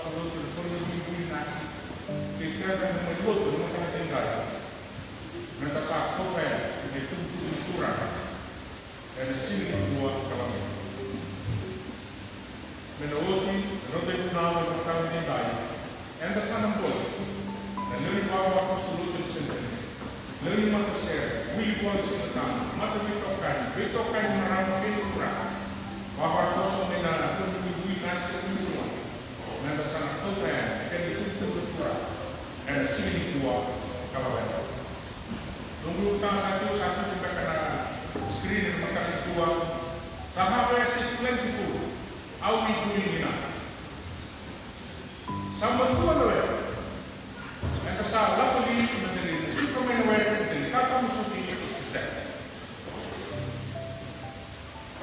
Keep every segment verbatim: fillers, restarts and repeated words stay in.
Lotu ena Burebaku Nasi, kei keda na mai lotu ena mataka edaidai. Meda sa kauta yani na itubutubu ni Turaga ena siga nikua ka lako mai. Me na oti na noda ivunau ena mataka edaidai. Eda sa na bole na lewe ni vakarorogo, lotu ena sede, lewe ni matasere, wili vua na Siga Tabu, mataveitokani, veitokani, marama kei na turaga. Vakarorogo mai na Burebaku Nasi kei na Burebaku. Meda sa na kauta yani na kena itubutubu na Turaga ena siga nikua ka lako mai. Noqu taro sa tu, sa tu beka na screen ena mataka nikua. The harvest is plentiful. Are we doing enough? Sa matua na were. Eda sa lako li meda lai musuka mai na were, meda lai tatamusuki, se sega?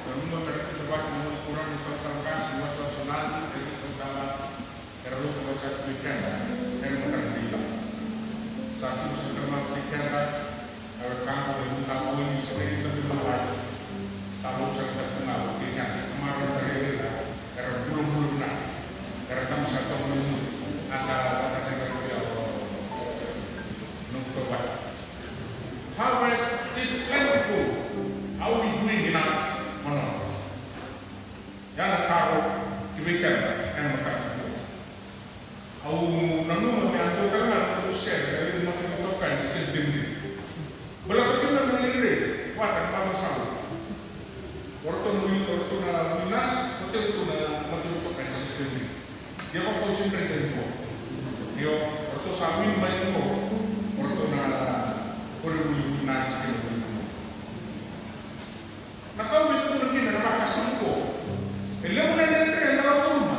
Nanuma me ra kidavaki na noda Turaga na italatala qase, wasewase lagi, kei na italatala era lotu vata sara tu vei keda ena mataka edaidai. Sa tu sara ga vei keda na wekaqu, na wekaqu ni Isireli, na veimalai. Sa lotu sara tu ga vei keda na marama, na rairai, era bulabula vinaka, era tabu sara tu mai muri. A sa vata kei na rairai, noqu tauva. Harvest is plentiful. Are we doing enough or not? Ya na taro ki vei keda ena mataka nikua. Au nanuma me a dua tale ga na noqu sere ena lewe ni mataveitokani ni Sede Bemuni. Baleta kina na lai rairai vata na macawa sa oti. O ratou na wili, o ratou na wili nasi, o ratou na mataveitokani ni Sede Bemuni. Ia vakau sega ni raica nikua. Io, o ratou sa win mai nikua. O ratou na koronivuli, wili nasi kei na wili nikua. Na ka au via tukuna kina na vakasama nikua. E levu na dredre eda lako curuma.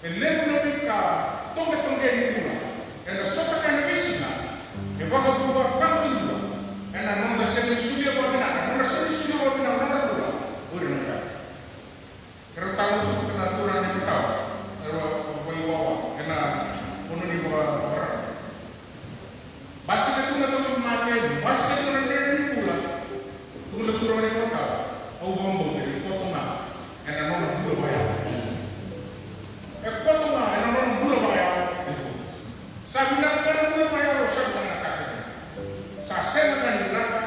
E levu na veika toqetoqe ni bula eda sotava ena veisiga. E vakavuvale tale e dua ena noda sega ni solia vakavinaka, noda sega ni solia vakavinaka na noda bula. O ira na ka era tau tu na turaga ni tau, era valiwawa ena vanua ni vakavarau. Basika tu na tauvimate, basika tu na dredre ni bula. Tukuna na turaga ni matau, au vakabauta ni koto ga ena nona bula vakayalo. E koto ga ena nona bula vakayalo. Sa vinaka ga na bula vakayalo, sa vinaka na ka kece. Sa sega ga ni vinaka,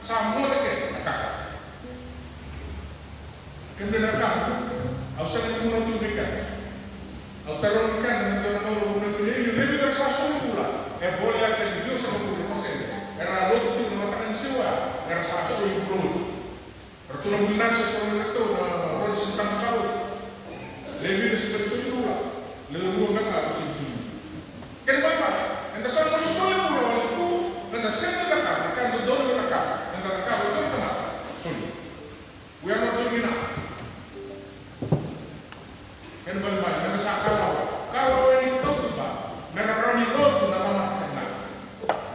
sa moce kece na ka kece. Kemuni na wekaqu, au sega ni gumatua vei keda. Au tarogi keda na dua na gauna, au vunauci kemuni, e levu era sa soli bula. E voleka ni ciwasagavulu na pasede era lotu tiko na mataka ni siga oya, era sa soli bula oti. Ratou na wili nasi, ratou na, ratou na rua ni Siga Tabu sa oti. Levu era sega ni soli bula. Levu beka era sega ni soli bula. Kena ibalebale, eda sa soli bula wale tu, eda sega ni cakava na ka e dodonu me cakava, eda cakava e dua na tamata soli. We are not doing enough. Kena ibalebale, meda sa kalawa. Kalawa yani ki tautuba, me ra rawa ni lotu na tamata kece ga.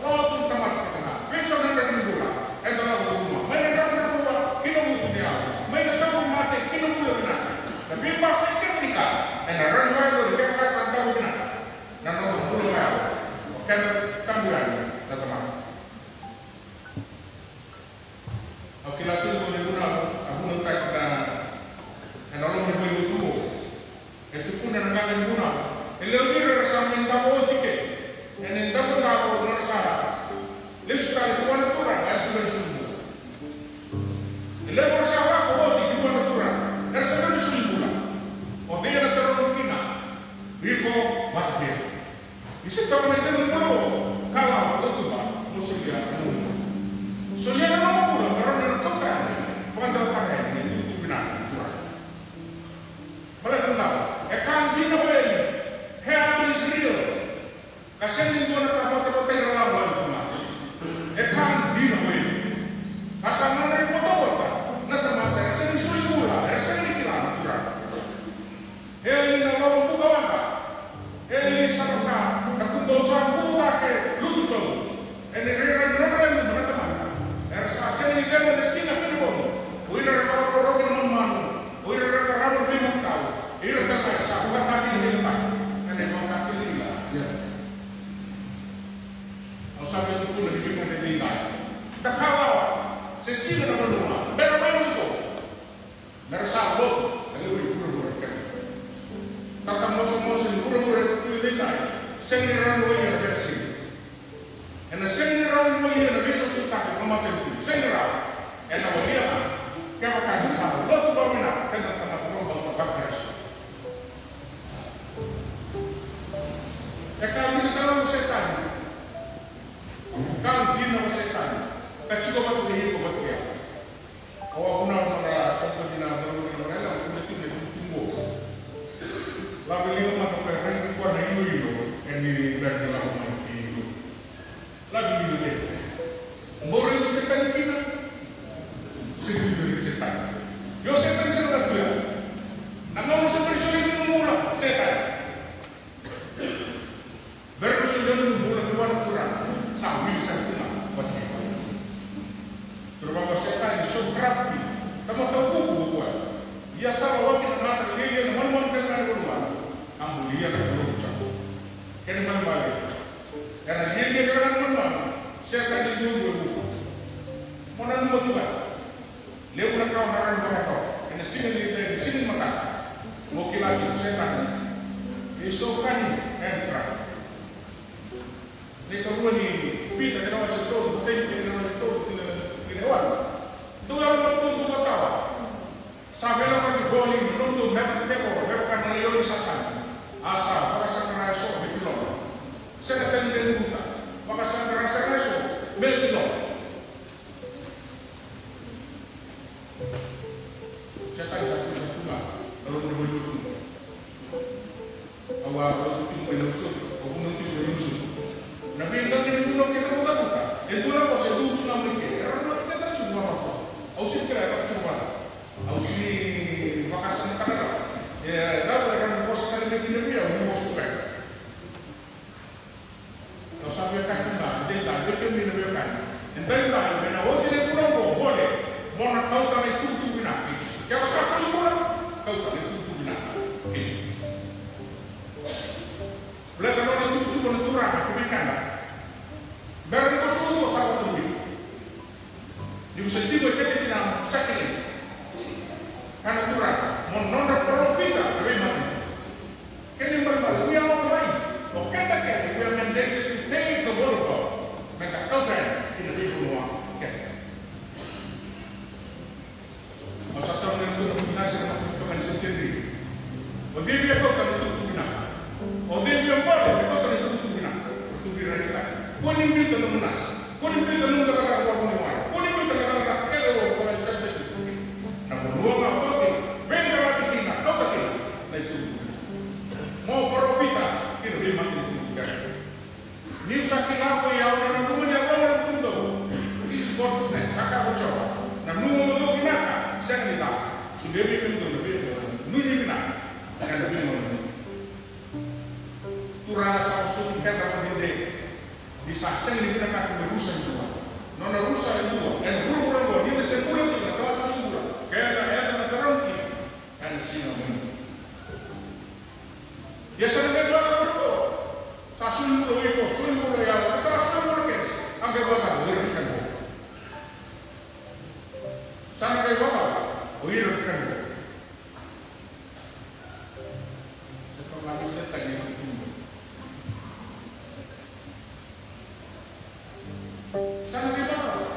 Lotu na tamata kece ga. Veisau na draki ni bula eda lako curuma. Mai na draki ni bula ki na vutu ni yalo. Mai na tauvimate ki na bula vinaka. Na veibasai kece ni ka ena rawa ni vakayacori kevaka sa dau vinaka na noda bula vakayalo. O keda tabu yani na tamata. Au kila tiko na ivunau a vunautaki ena loma ni veivuke oqo. E tukuna na qaqa ni vunau, e lewe ni ra era sa mai davo oti ke, ena idavodavo nodra sa lesu tale ki vua na Turaga, era sa bera ni soli bula. E lewe era sa lako oti ki vua na Turaga, era sa bera ni soli bula. O cei ena tarogi kina? Iko vata kei au. Ni se toka mai dua na bula vou, kalawa, tautuba, mo solia na nomu bula. Solia na nomu bula me rawa ni kauta yani, vakadewataka yani na itubutubu vinaka ni Turaga. Baleta na cava? E ka dina o Eli. Hell is real. Ka sega ni dua na ka vatavata ira lavo yani tu ga. E ka dina o Eli. Ka sa nodra ivotavota na tamata era sega ni soli bula, era sega ni kila na Turaga. Eli na lolo buka waqa. Eli sa vaka na kubou sa buku cake lutu sobu. Ena rairai nodra yaluma na tamata era sa sega ni cegu ena siga fenibonu. O ira era vakarorogo ki na manumanu, o ira era qarava na veimatau, ira tale ga era sa vakatakilakila. Ena ivakatakilakila. Ia, au sa via tukuna ni veika edaidai, da kalawa se siga na vanua bera mai na ito. Me ra sa lotu na lewe ni vuravura kece. Tatamosomoso ni vuravura. Sega ni rawa ni walia na vaccine. Ena sega ni rawa ni walia na veisaututaki na matanitu. Sega ni rawa. Ena walia ga kevaka ni sa lotu vakavinaka keda na tamata vakabauta vaKarisito. E ka dina tale o Setani. Ka dina o Setani. Ka tiko vata kei iko, vata kei au. Au a vunau na ka sa oti na vunau na ka yala, au kune tu na itukutuku qo. Lave liga mada ko e raici koya na iloilo, e ni bera ni lako mai ki iloilo. Lave liga kece. Mo raici Setani kina. Sega ni raici Setani. Io Setani sega na tu ya. Na gauna sa mai soli iko na bula, Setani. Bera ni solia na nomu bula vua na Turaga, sa wili sara tu ga vata kei koya. Turaga o Setani, so crafty, tamata vuku o koya. Ia sa lawaki na mata lialia na manumanu kece ga ni vanua, a bulia na Kalou Jiova. Kena ibalebale, era lialia kece ga na manumanu, Setani duadua e vuku. Mo nanuma tu ga. Levu na ka o na rawa ni vakayacora ena siga ni dai, ena siga ni mataka. Mo kila tiko Setani e so ka ni e dra. Na ikarua ni Pita, kena wase tolu, matai ni Pita, kena wase tolu, kena, kena walu. Dou yalo vakadodonu, dou vakatawa. Sa veilakoyaki voli na nomudou mata ni tevoro me vaka na laioni Satani. A sa vakasaqara eso vei tiloma. Sega tale ni lumuta, vakasaqara sara eso me tiloma. Setani sa tu, sa tu ga na loma ni vale ni lotu. Au a lotu tiko mai Nausori, au vunau tiko mai Nausori. Na veiqaqi ni vunau kece au cavuta, e dua na vosa e dau usu ga mai ke, e rawa ni kece tiko ga na vosa. Au sega ni kila e caka tiko vata. Au sega ni vakasamataka rawa. E rawa, e rawa ni vosa tale mai kina vei au, ni vosa tiko ga. Au sa via kaya tiko ga, edaidai, vei kemuni na veiwekani. Edaidai, mai na oti na ivunau oqo, bole, mo na kauta na itukutuku vinaka kei Jisu. Ke o sa soli bula, kauta na itukutuku vinaka kei Jisu. Baleta na nona itukutuku na Turaga ki vei keda. Bera ni ko soli bula, sa vakatabui. Ni ko sa tiko e kete kina, sa kina. Kaya na Turaga, mo nodra parofita na veimatanitu. Kena ibalebale, we are all right. O keda kece, we are mandated to take the word of God. Me da kauta yani ki na veivanua kece. Au sa taroga e dua na vunau se na mataka ni Sepiteba. O cei via kauta na itukutuku vinaka? O cei via bole me kauta na itukutuku vinaka? O tu vei ira na itaki. Kua ni biuta na nomu nasi. Kua ni biuta na nomu cakacaka vakavanua. Kua ni biuta na cakacaka kece o vakalailai tiko. Na vanua ga o tu kina, veiqaravi kina, kauta kina na itukutuku. Mo parofita ki na veimatanitu kece. Niu sa kila ko i au na nanuma ni yalomu na kemudou. This is God's plan. Sa kaya ko Jiova, na noqu dou vinaka, sega ni ca. Solia vei kemudou na veivanua ni vinaka. Ena veivanua. Turaga sa vosoti keda vakadede. Ni sa sega ni vinakata me rusa e dua. Nona rusa e dua ena vuravura oqo, ni da se bula kina, na ka sa bula. Keda eda na tarogi kina ena siga oqo. Ia sa na qai vakavuna. Sa soli bula o iko, soli bula o yau, sa soli bula kece. A qai vakavuna o ira na kena. Sa na qai vakavuna o ira na kena. Se toka ni se tani na kumu. Sa na qai vakavuna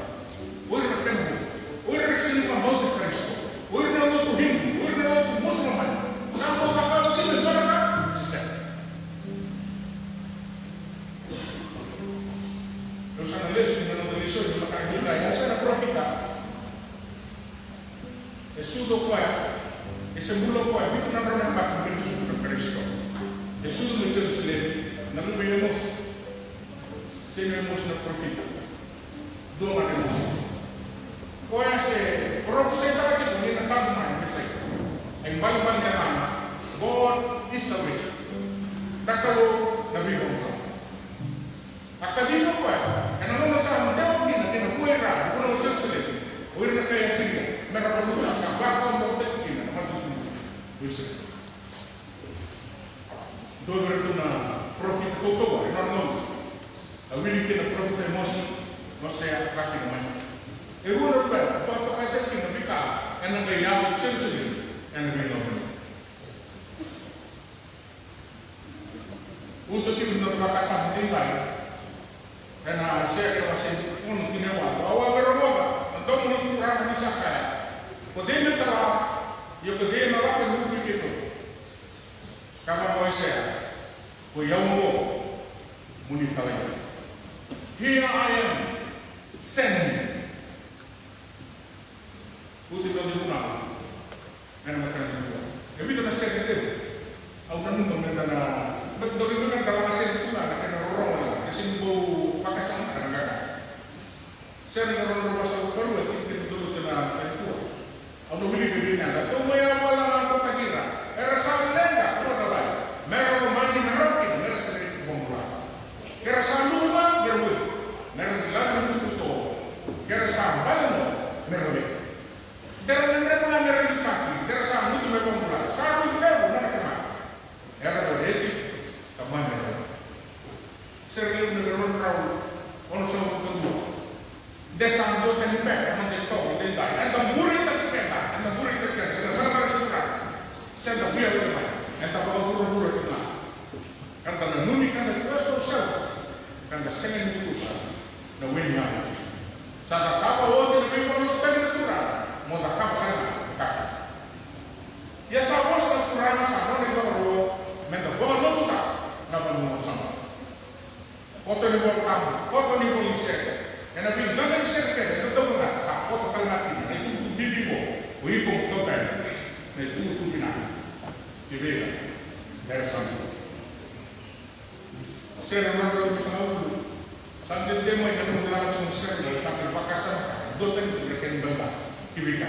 o ira na kena, o ira na sega ni vakabauti Karisito, o ira na lotu Hindu, o ira na lotu Musulamani. Sa bau cakava kina e dua na ka se sega. Au sa na lesu ina noda lesoni, mataka nikua, e sa na parofita. E sucu o koya, e se bula o koya vitu na drau na yabaki me sucu na Karisito. E sucu mai Jerusalemi na luve i Emosi. Sega ni Emosi na parofita. Dua ga na Emosi. Koya se parofisaitaka tiko ni na tadu mai na Mesaia. A ibalebale ni yacana, God is salvation. Na Kalou na veivaluta. A kaciva o koya ena nona sa dewa kina ki na vua i ra, vua na Jerusalemi, o ira na kai Asiria, me ra valuta ka vakabauta kina na matanitu ko Isireli. Dua vei iratou na parofita kaukauwa ena nona gauna. A wili kina na parofita Emosi, Osea, vaka kina mai. E rua na luvena, vakatokai kina na veika ena qai yaco i Jerusalemi ena veigauna. Uto tiko na vakasama ni bai. Ena Aisea na wase ono, tikina e walu. Au a via rogoca na domo ni Turaga ni sa kaya, ko cei me tala, ia ko cei me lako e vuku i keitou? Kaya vua o Aisea, koi au oqo, mo ni talai au. Here I am, send me. Oti na vunau ena mataka nikua. E vica na sere levu. Au nanuma meda na, meda dau raica meda na sere tu ga na kena rorogo, na sere ni bau vakasama na qaqa. Sere na rorogo vasa o Parua, e tiki ni dau tu na nikua. Au na wilika vei na ka tou mai a vala na kota kira. Era sa leqa, kota vai. Mera lomani na rauti, mera sere ni bau bula. Kera sa luma, mera wei. Mera lagi na buku to. Kera sa bale no, mera wei. Dera na dera na mera liutaki, dera sa mutu me vabula, sa rui levu na kena. Era rareti, ka mani era. Sere levu na rua na drau, ono sa mutu dua. De sa dua tani beka, na de toki, de dai. Eda bureitaki keda, eda bureitaki keda, eda varavara keda. Seda via vei mai, eda vakavuravura keda. Ka da nanumi ka da kua sa o sela, ka da sega ni butuka na weni yavu. Sa cakava oti na veivakalotutaki na Turaga, mo cakava sara ga na ka. Ia sa vosa na Turaga sa nona ivakaro, me da vakalotutaka na vanua sa mai. Koto ni Vola Tabu, koto ni vola ni sere, ena veigaga ni sere kece, e dodonu ga sa koto tale ga kina na itukutuku bibi qo, o iko mo kauta yani na itukutuku vinaka. Kevei ga, era sa mai. Sere na drau ni sa ulu. Sa dede mai na nomu lako tiko na sere na sa kena vakasama. Dua tani tu na kena dau da. Ki vei ka.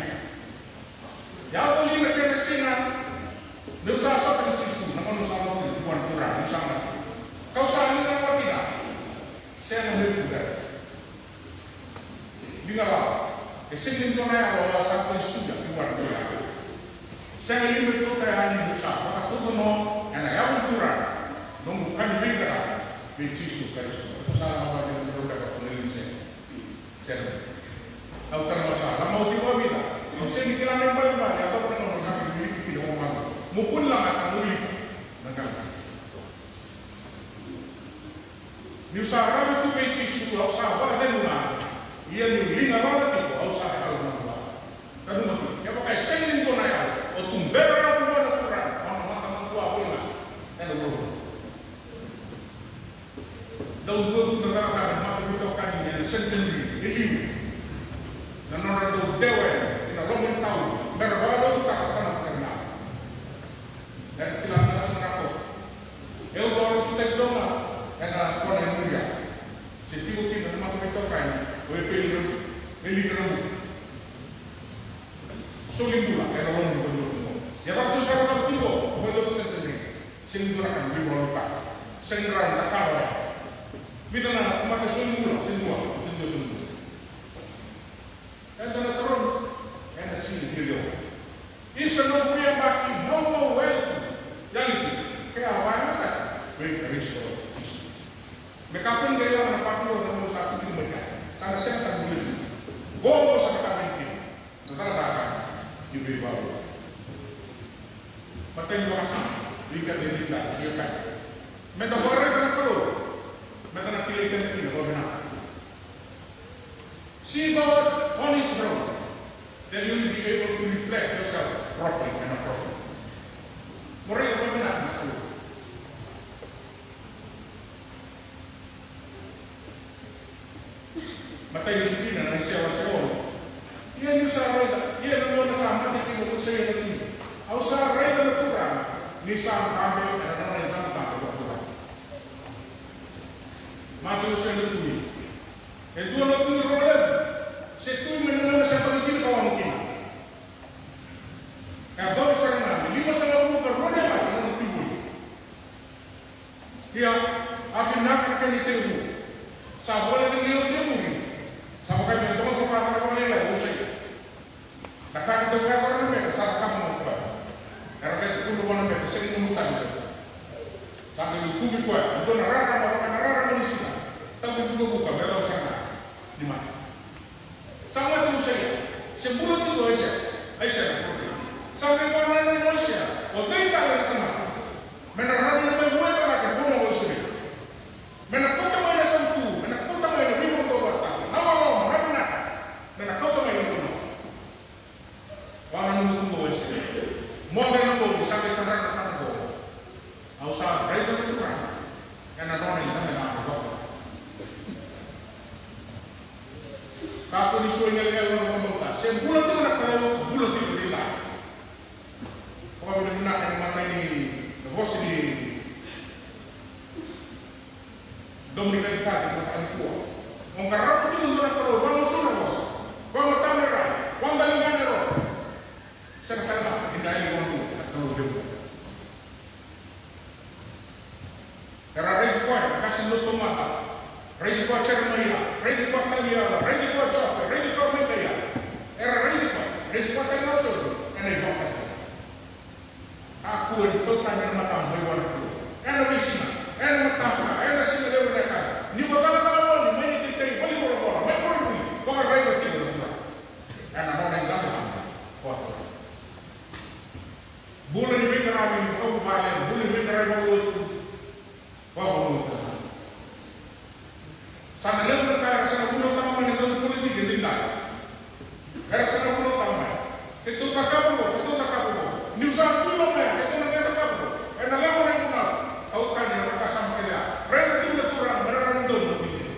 Ia ko li na kena siga. Meu sa sota na Jisu na nomu sa lako tiko na Turaga, meu sa lako. Kau sa liga na watina. Sere na meu tu. Liga lala, e sega ni dua na yalo au a sa kaisuya ki vua na Turaga. Sega ni me kauta yani niu sa vakatucumunu ena yavu ni Turaga, noqu ka ni veiqaravi vei Jisu Karisito. Ko sa lako vata kei na Turaga ko na liga sega. Sega. Au tara au sa lako oti vakavica. Au sega ni kila na ibalebale, au tara au sa kila ni kila vakavica. Mo kua ni lako na muri. Na ka. Niu sa ravi tu vei Jisu, au sa vakacegu ga. Ia niu liga lala tiko, au sa yalo na bula. Nanuma tiko, kevaka e sega ni dua na yalo, o tubera rawa tu vua na Turaga, o na mata madua voli ga ena Lotu. Dau dua tu na cakacaka na mata veitokani ena Centenary e liu. Na nodra dau dewa yani ina loma ni tauni, mera vakalotutaka na tamata kece ga. Era kila na ka sa na koto. E au vakalotutaki dua ga ena kona e muria. Se tiko kina na mata veitokani o Epeli Rabu, Eli Rabu. Soli bula ena loma ni vanua oqo. Ia ratou sa ratou tiko o mai lotu Centenary. Sega ni dua na ka ni veivakalotutaki. Sega ni rawa ni cakava ya. Vica na tamata soli bula, sega ni dua, sega ni dua soli bula. Eda na taroga ena siga ni lialia. Isa na noqu veiyabaki maumau, yali tu, yali tu, ke a vakayagataki vei Karisito Jisu. Me kakua ni qai lako na patua na nomu sa tuki mai kea. Sa na sega tale ni lesu. Qo mo sa na ka mai kina. Na cakacaka ni veivalu. Matai ni vakasama, vei keda e liga, vei keda. Meda vakaraica na Kalou. Meda na kilai keda kina vakavinaka. See God on his throne. Then you will be able to reflect yourself properly and appropriately. Mo raica vakavinaka na Kalou. Matai ni tikina na Aisea wase ono. Ia niu sa raica, ia na gauna sa mate kina o Usaia na tui, au sa raica na Turaga ni sa dabe ena nona icabocabo vakaturaga. Mate o Usaia na tui. E dua na tui roro levu, se tui mai na gauna sa yabaki tini ka walu kina. E a doro sara ga me limasagavulu ka rua na yabaki na nona tui voli. Ia, a vinaka na kena itekivu. Sa voleka ni lewe tiko e muri. Sa vaka me dokadoka sara vakalailai o Usaia. Na ka ni dokadoka na meke sa cakava mai o koya. Era qai tukuna vua na meke, sega ni nomu tagi. Sa qai tuki koya, e dua na rarama vaka na rarama ni siga. Tabu vukavuka me lau sara ga ni mate. Sa mate o Usaia, se bula tiko o Aisea, Aisea na parofita. Sa qai vakanananu o Aisea, o cei tale na tamata me na rawa ni mai vueta cake e vanua o Isireli? Ena nona idabedabe vakavakau. Kakua ni soli na lewe ni nomu vakabauta. Se bula tiko na Kalou, bula tiko na lewe. Vakavinavinaka ena imatai ni vosa ni Dominika ni kati, mataka nikua. O qarava tiko e dua na Kalou, vakagusu na vosa, vakamatani rai, vakadaliga na rogo. Sega tale ga ni dua e liu, na Kalou levu. Era raici koya na qase ni lotu taumada. Raici koya Jeremaia, raici koya Taniela, raici koya Jope, raici koya Mikaia. Era raici koya, raici koya tale ga o Jope, ena ivakataki. Kakua ni tautavi na matamu mai vua na Kalou. Ena veisiga, ena mataka, ena siga levu, ena yakavi. Ni o cakacaka voli mai na iteitei, mai volavola, mai volivolai, vakaraica tiko na Turaga. Ena nona idabedabe vakavakau. Bula ni veiqaravi vakavuvale, bula ni veiqaravi vakalotu, vakavuvale. Sa na levu na ka era sa na vunautaka mai na noda politiki edaidai. Era sa na vunautaka mai. Keitou cakava qo, keitou cakava qo. Niu sa tu mai, keitou na qai cakava qo. Ena levu na ivunau. Au tani na vakasama kece ya. Raica tu na Turaga, me rawa ni donu na nomu iliuliu.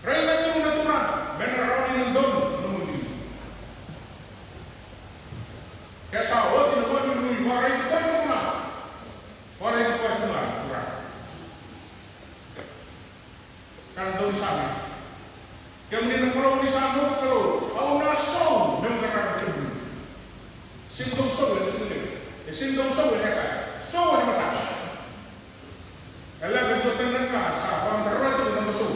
Raica tu na Turaga, me na rawa ni donu na nomu iliuliu. Ke sa oti na vakanuinui, vakaraici koya tu ga. Vakaraici koya tu ga na Turaga. Ka na dau ni sa mai. Kemuni na Kalou, ni sa noqu Kalou, au na sou meu qaravi kemuni. Sega ni dau sou ena siga levu. E sega ni dau sou ena yakavi. Sou ena mataka. E leqa e dua tale na ka sa vakadroya tiko na noda sou.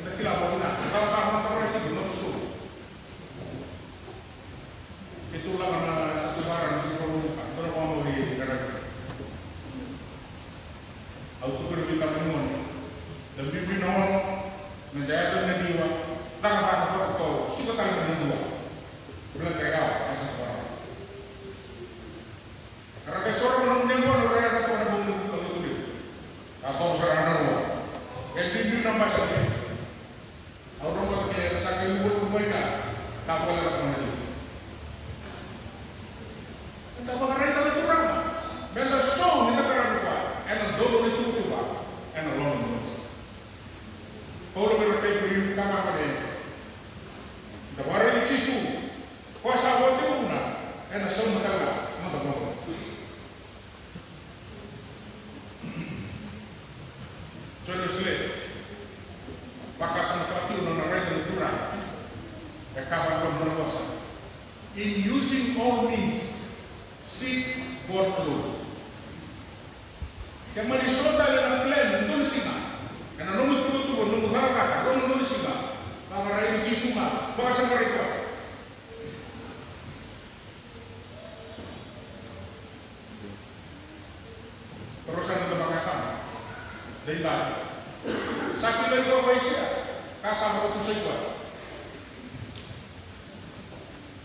Eda kila vakavinaka na ka sa vakadroya tiko na noda sou. Keitou lako na sasavara na siga Vakaraubuka, dua na vanua i Qaravi. Au tukuna vei tamani gone, da biubiu na ono, meda yaco na ciwa, cakacaka vakatotolo, suka tale na dua. Baleta e yawa na sasavara. Era qai soro na nomu yaqona, era yaco toka na bogi ni lotu levu. Ka toka sara na rua. E biubiu na basi. Au rogoca ke sa qai luvuluvu mai ka, ka voleka toka na liu. Eda vakaraitaka na Turaga. Meda sou ni da qaravi koya ena dodonu ni tuvatuva, ena loma ni vosa. Paula vei ira na kai Korinica, ka kaya, da vakaraici Jisu, koya sa vo tiko vuna, ena sauma tale ga na noda bula. Joni Wesley, vakasamataka tiko na nona raica na Turaga. E kaya vaqo na nona vosa: In using all means, seek God alone. Ke mani so tale na plan, dua na siga, ena nomu tuvatuva, nomu cakacaka, nomu dua na siga, vakaraici Jisu ga, vakasaqarai koya. Rau sa na vakasama. Daidai. Sa kilai koya o Aisea, ka sa vakatusai koya.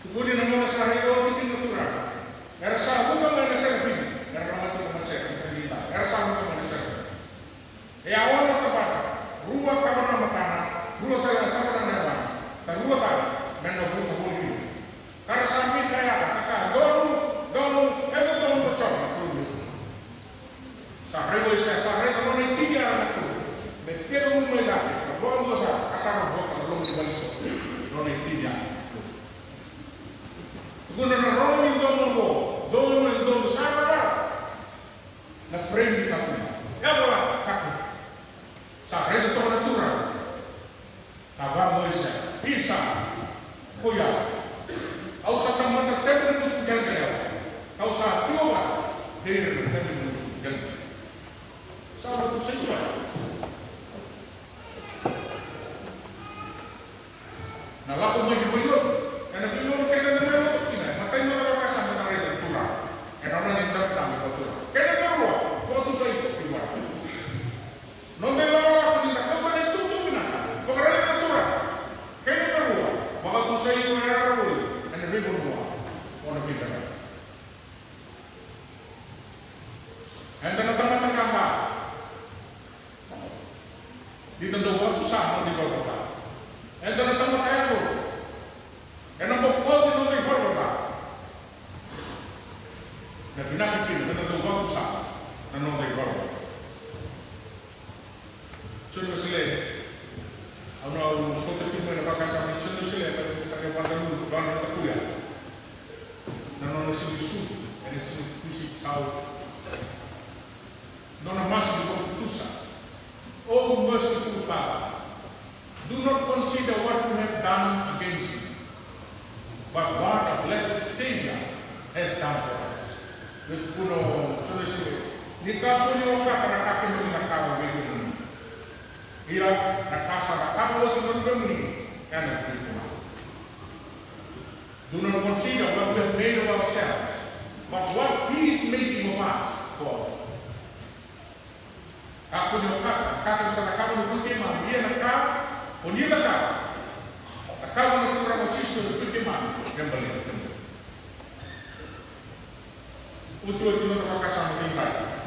Tukuni na gauna sa raica oti kina na Turaga. Era sa vuka mai na serafimi. Era na mati na mati serafimi. Era sa vuka mai na serafimi. E a ono na tabana, rua tabana na matana, rua tale na tabana na yavana, ka rua tale me na vuka voli. Ka ra sa mai kaya, ka kaya, donu, donu, e dodonu ko Jiova na Kalou. Sa raica o Aisea, sa raica nona itini na Kalou. Me kena gunu mai cake, ka vakadua sara, ka sa ra vota na loma ni vale so. Nona itini. Tukuna na rogo ni domo oqo, domo e domo sara. Na frame ni kakua. E a vola kakua. Sa raica toka na Turaga. Ka vaka o Aisea. Isa. Koya. Au sa tamata tebe ni musu qeleqele. Au sa tiova. Kei ira na tebe ni musu qeleqele. Sa vakatusai koya. Na lako mai ki Babiloni, ena veigauna kece eda mai lotu kina, e matai na vakasama eda raica na Turaga. Ena nona idabedabe vua na Turaga. Kena ikarua, vakatusai iko ki vua. Noda ilakolako ni da kauta na itukutuku vinaka, vakaraica na Turaga. Kena ikarua, vakatusai iko e rarawa ena veivanua o na veiqaravi. Eda na tamata qaba. Na vinaka kina meda dau vakusa na noda ivalavala. Joni Wesele, au na kauta tiko mai na vakasama i Joni Wesele, ka sa qai vakanuinui vua na Kalou. Na nona siga ni sucu ena siga ni Tusi Sau. Nona masu ni vakatutusa. Oh merciful Father, do not consider what we have done against you, but what our blessed Savior has done for us. Vei tukuna o Joni Wesele, ni kakua ni okata na ka keimami cakava vei kemuni. Ia na ka sa cakava oti na Luvemuni ena vukui keimami. Do not consider what we have made of ourselves, but what He is making of us, God. Kakua ni okata na ka keimami sa cakava ena vukui keimami, ia na ka o ni cakava, cakava na Turaga o Jisu ena vukui keimami me baleti kemuni. Otioti noda vakasama edaidai.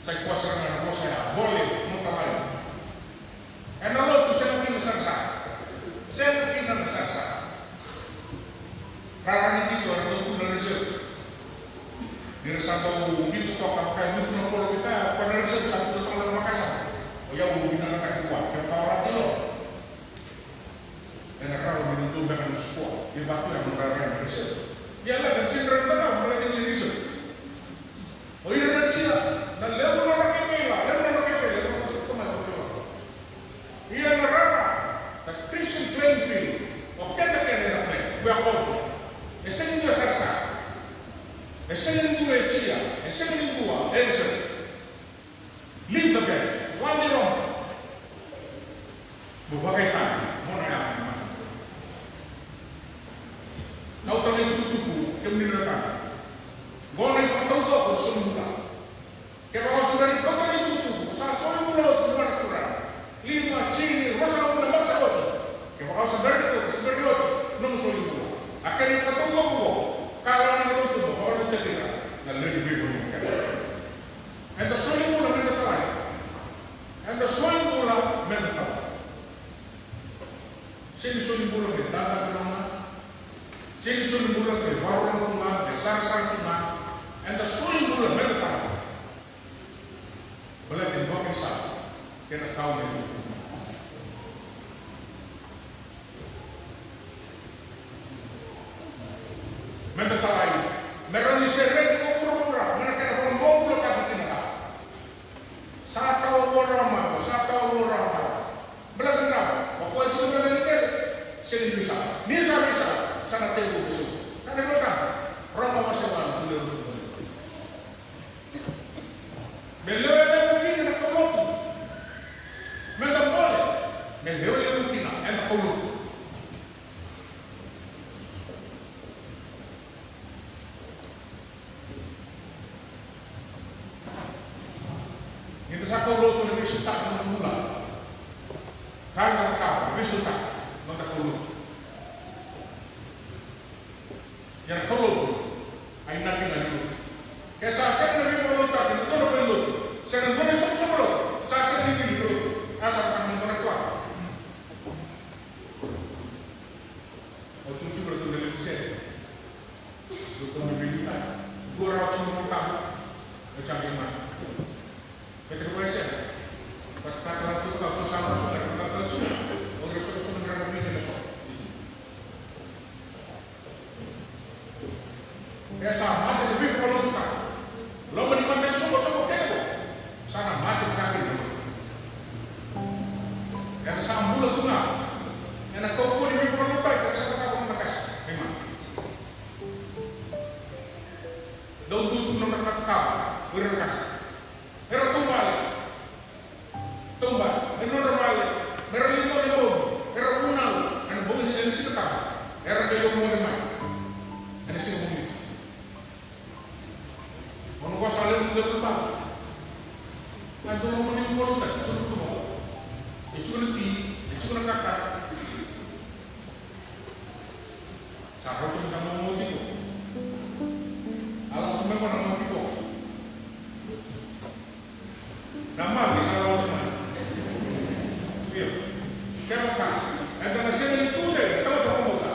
Sa i koya sara ga na vosa ya, vole mo talai. Ena lotu sega kina na sarasara. Sega kina na sarasara. Rara ni qito era dau tu na reserve. Ni ra sa dau qito toka, ka mutu na polo, ka koya na reserve sa tu toka na vakasama. O yau vinakataki koya, ke koya ra tilo. Ena rawa ni dua beka na score. Ia vatu ya na rara ni reserve. Ia leqa ni sega ni rara na cakava, baleta ni reserve. O ira na jia, na levu nona kei vei la, levu nona kei vei la, levu nona kei vei la. Ia na rara, na Christian playing field, o keda kece na play, we are all there. E sega ni dua e sarasara. E sega ni dua e jia, e sega ni dua e reserve. Leave the bench. Why they don't? Mo vakaitani, mo na yaga ni mata. Kauta na itukutuku, kemuni na tani. Qo na ivakataucoko ni solibula. Kevaka o se bera ni kauta na itukutuku, sa solibula oti vua na Turaga. Lima, tini, ruasagavulu na macawa oti. Kevaka o se bera ni kauta, se bera ni oti nomu solibula. A kena ivakataucoko qo, ka lagalaga ni kauta, mo vakalutu ira na lewe ni veivanua kece. Eda solibula meda talai. Eda solibula meda talai. Sega ni solibula me dada tu ga. Sega ni solibula me vakarorogo tu ga, me sarasara tu ga. Eda solibula meda talai. Baleta ni vakaisala kei na ka o ni. Meda talai, me rawa ni sereki ko vuravura mai na kena vakabobula tiko kina ka. Sa tawa vua Roma, sa tawa vua Roma. Baleta na cava? O koya tiko na lewe ni kele. Sega ni veisala. Ni sa veisala, sa na tekivu veisala. Ka na vaka Roma wase walu, tukuna. Me lewe levu kina na kaulotu. Meda bole. Me lewe levu kina eda kaulotu. Ni da sa kaulotu, na veisautaka na noda bula. Ka na cakava, veisautaka na noda kaulotu. Ia na kaulotu, a inaki na lotu. Ke sa sega na veivakalougatataki, na dua na veilotu, se na dua na isoqosoqo lotu, sa sega ni wili na lotu. A sa na dua na kua. O tu tu tu na levu sere. Tu tu na levu sere. Dua rawa tu na tabu. O sa qai masu. Kete ko e sere. Ka, ka, ka, tu ka, tu sa masu, ka, ka, ka, tu. O ira so, so, ira na fiti na so. E sa mate na veivakalougatataki. Loma ni mate soqosoqo kece qo. Sa na mate na ka kece. Ena sa bula tu ga ena kaukauwa ni veivakalougatataki, ena sa cakava na qase. Amen. Dau dudu na ka cakava o ira na qase. Era taubale. Taubale, e nodra vale, me ra liu na bogi, era vunau ena bogi ni, ena Siga Tabu, era qai omoce mai ena siga Moniti. Ono qo sa levu ni levu vale. Qai dua na moni vakalougatataki, e tiko na ti, e tiko na kakana. Sa rauta me da momo tiko. A lako tu mai qo na momo tiko. Na mate sa lako tu mai. Io. Kevaka eda na sega ni tu, eda na momo ta.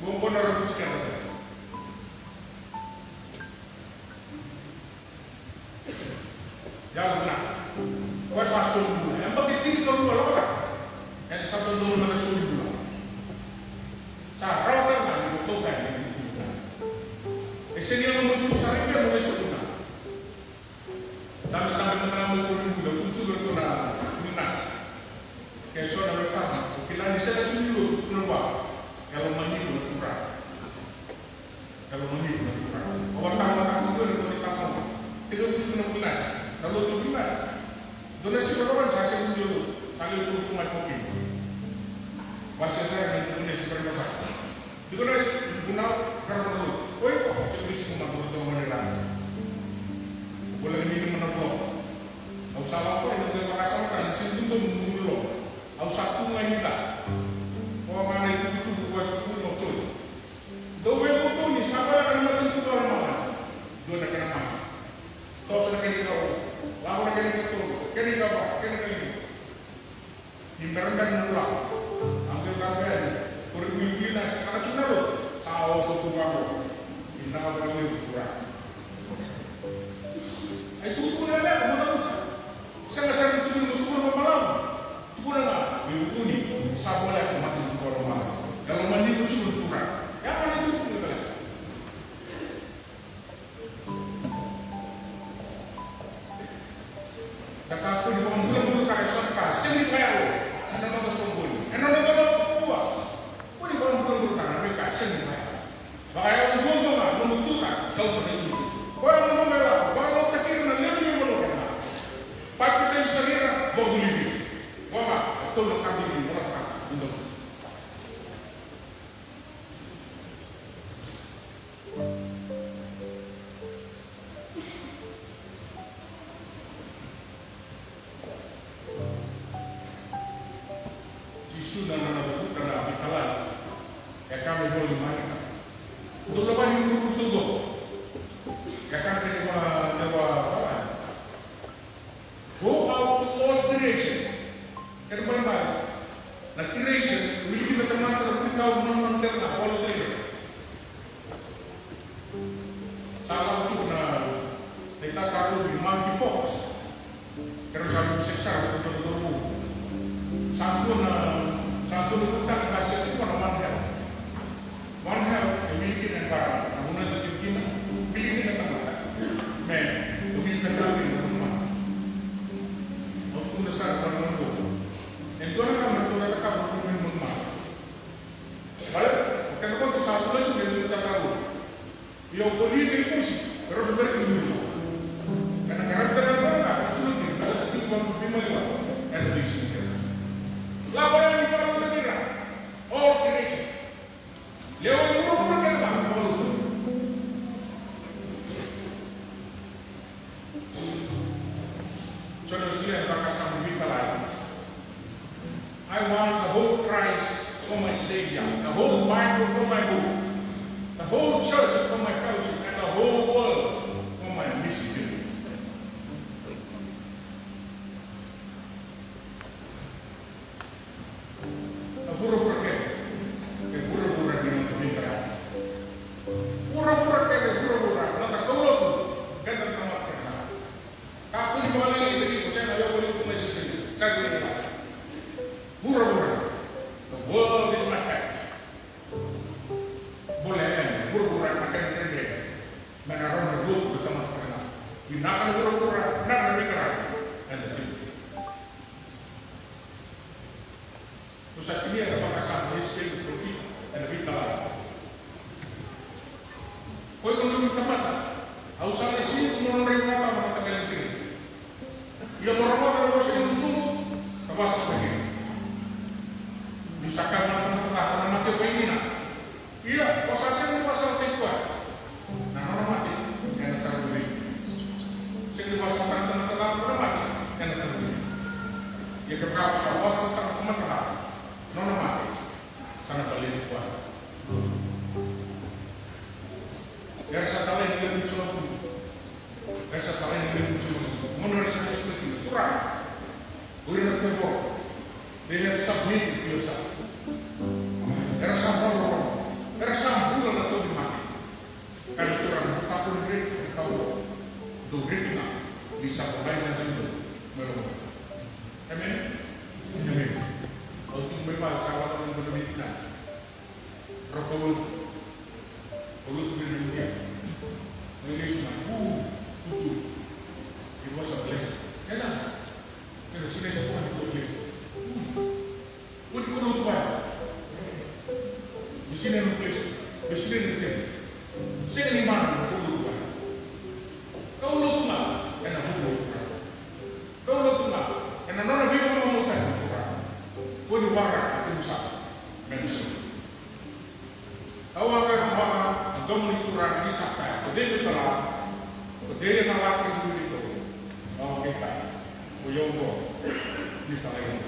Mo qo na rauta tiko. E sega ni yaco mai tu sara i kea na lai tukuna. Dabe, dabe mada ga mai koronivuli, au tu tiko na Winners. Ke so na wekaqu, o kila ni sega tu ni lotu, tukuna vua, e lomani iko na Turaga. E lomani iko na Turaga. Au a taqomaka tu vei ira na Turaga. Tekivu tu na Winners, na lotu Winners. Dua na siga lomani sa sega ni lotu, sa lewe tolu tu mai Pokini. Wasea sara na Dikonesi Varemasaka. Dikonesi, vunau, qarauna lotu. Oi, o, se polisi ko mada, o ratou gone rara. Voleka ni lima na vula. Au sa lako, ena dua vakasamataka, na sega ni dodonu noqu loloma. Au sa tu ga ni ca. Ko ga na itukutuku, ko a tukuna o Joni. Dou veivutuni, sa voleka na matanitu vakalomalagi. Dua na kena masu. Toso na kena ikau. Lako na kena ikatolu. Kena ikava, kena ikalima. Ni berabera na lako. Au qai kaya yani, koronivuli Winners, sa ka tu na lotu. Sa oso tu vaqo. Vinaka vakalevu Turaga. Ai tukutuku na levu, mo cavuta. Sega sara ni tukuna, mo tukuna vakabalavu. Tukuna ga, veivutuni, sa voleka na matanitu vakalomalagi. E lomani iko tiko na Turaga. Ya ga na itukutuku na levu. Da kakua ni vakabulabulataka eso na ka sega ni vakayalo ena noda soqoni, ena noda lotu. Kua ni vakabulabulataka na veika sega ni vakayalo. Vakayalo duadua ga, nomu tuta, kauta na itutu. Koya na nomu yalo, vakarautaki ira na lewe ni vanua kece ga. Papitaisotaki ira, vakavulici ira. Vua ga, e tolu na ka bibi ni vakataka. Jisu na nona cavuta na veitalai. E kaya na ivola i Marika. Dou lako yani vuravura taucoko. E kaya na ivola, na ivola. Go out to all creation. Kena ibalebale, na creation, wili kina tamata, na vunikau, manumanu kece ga, all creation. Sa lako tiko na, na itatarovi monkeypox. Keirau sa veisiko sara, keirau sa dua na, sa dua na veiwekani ka sega tiko na One Health. One Health e wili kina e Barama, na vanua e tiko kina, wili kina na tamata. Me, e wili na tamata na vanua. Au tukuna sara na vanua. E dua na ka me ratou na cakava na vanua ni manumanu. Baleta o keda koto sa tu mai tu na itaukei. Io, ko ni kei pusi, me rau bera tu ni. Ka na qaravi tale na ka, ka tu ni, ka tu ni, ka tu ni, ka tu ni. Lako yani, ka tu ni. All creation. Lewe ni vuravura kece ga, ka tu ni. Joni Wesley e vakasama veitalai. I want the whole Christ for my Savior, the whole Bible for my book, the whole church for my fellowship, and the whole world for my mission field. Na vuravura kece, e vuravura ni noda veiqaravi. Vuravura kece, vuravura, noda kaulotu, keda na tamata kece ga. Kakua ni vakalialiai, ko sega, io, ko ni tu mai Setani, sa tu mai. Vuravura, the world is my parish. Bula yani, vuravura na kena dredre. Me na rawa na lotu na tamata kece ga. Vinaka na vuravura, vinaka na veiqaravi. Eda tiko. Au sa tinia na vakasama ni Esekieli parofita ena veitalai. Ko iko na luvei tamata, au sa lesi iko mo nodra ivakatawa na mataqali Isireli. Ia mo rogoca na vosa ni gusumu, na vosa ni Isireli. Niu sa kaya vua na tamata ca, ko na mate vakaidina. Ia, ko sa sega ni vakasalataki koya, na nona mate ena tarovi vei iko. Sega ni vakasalataka na tamata ca na nona mate ena tarovi vei iko. Ia kevaka ko sa vakasalataka na tamata ca na nona mate, sa na baleti koya. Era sa talai na lewe ni soqo. Era sa talai na lewe ni soqo. Gona era sa lesu mai kina, Turaga, o ira na tevoro, they have submitted to your side. Era sa vakarorogo, era sa bula na tauvimate. Kaya na Turaga, dou kakua ni reki na ka oqo. Dou reki ga, ni sa volai na yacaqu mai lomalagi. Amen. Amen. Au tu mai vale, sa lako na dua na veitinani. Rau kaulotu. Kaulotu vei ira na Idia. Turaga ni sa kaya, ko cei me tala? Ko cei ena lako e liu ni tou? Au kei kaya, ko i au oqo, ni talai au.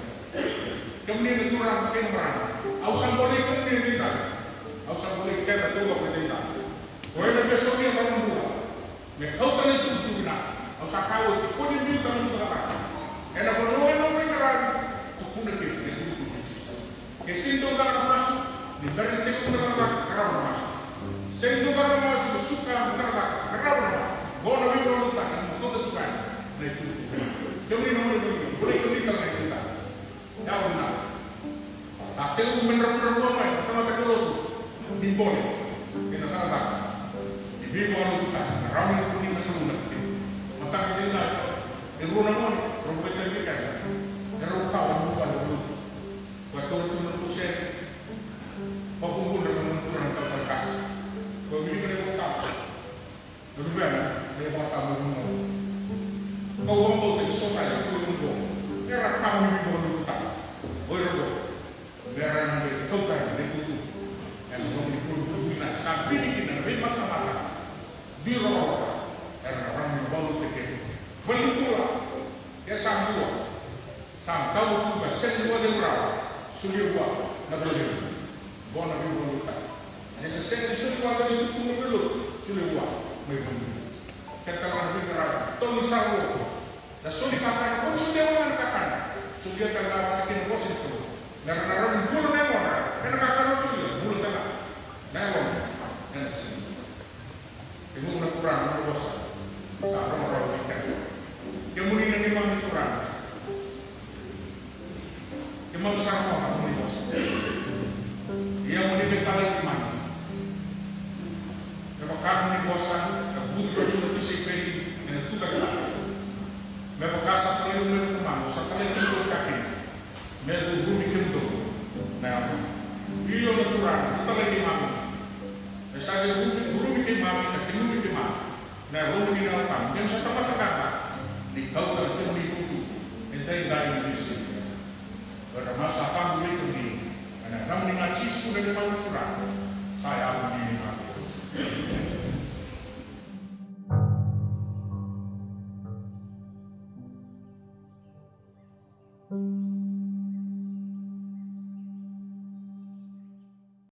Kemuni na turaga kei na marama, au sa bolei kemuni edaidai. Au sa bolei keda taucoko edaidai. Ko ena via solia na nona bula me kauta na itukutuku vinaka. Au sa kaya oti, ko ni biuta na nomu cakacaka ena vanua ena nomu qaravi, tukuna kina na itukutuku i Jisu. Ke sega ni dua na masu, ni bera ni tekivu na cakacaka, qarava na masu. Sega ni dua na masu, ni suka na cakacaka, qarava na masu. Qo na veivakalotutaki mo kauta tu ga na itukutuku. Kemuni na gone, kemuni, volai kemuni tale ga na itukutuku. Yawa na. A tekivu me dravudravua mai na tamata kaulotu ni bole kei na cakacaka. Ni veivakalotutaki, qarava na itukutuku, na itukutuku. Mataka ni na e rua na gone, rau vakaitavi keda. E rau kawa na vuvale, rau Koya taura tu na tusere. Vakubudra na nona turaga na talatala qase. Koya wilika na iVolatabu. Na luvena, na iVolatabu e vunau. Kau vakabauta ni so tale na turaga oqo era kawa ni veivakalotutaki. O ira oqo me ra na qai kauta na itukutuku ena loma ni veivuke vinaka sa bini kina na veimatamata. Dui rokoroka era na rawa ni valuta kina. Valenibula, ke sa dua sa dau tu ka sega ni vakacegu rawa, solia vua na vakacegu. Qo na veivakalotutaki. Ni sa sega ni solia vua na itukutuku mai lotu, solia vua mai vanua. Keda tale ga na veiqaravi, tau ni sa vo. Na soli kakana, ko ni solia vua na kakana, solia tale ga vata kei na vosa ni Kalou. Me ra na rawa ni bula na yalodra ena kakana o solia, bula tale ga na yalodra ena siga. Kemuni na turaga, na vosa sa rawarawa vei keda. Kemuni na neimami turaga, keimami sa rogoca na nomuni vosa. Ia mo ni veitalai keimami. Me vaka na nomuni vosa ka butu ka tu na tisaipeli ena tucake sara. Me vaka sa talai au mai vei keimami, au sa talai kemudou tale ga kina. Me curumi kemudou na Yalo Tabu. Io na Turaga, mo talai keimami. Me sa curumi, curumi keimami, ka tagumi keimami na Yalomuni na Yalo Tabu. Keimami sa tamata qaqa ni kauta na kemuni itukutuku edaidai ena veisiga. Era sa vakabulai kemuni ena yacamuni ga Jisu na neimami Turaga.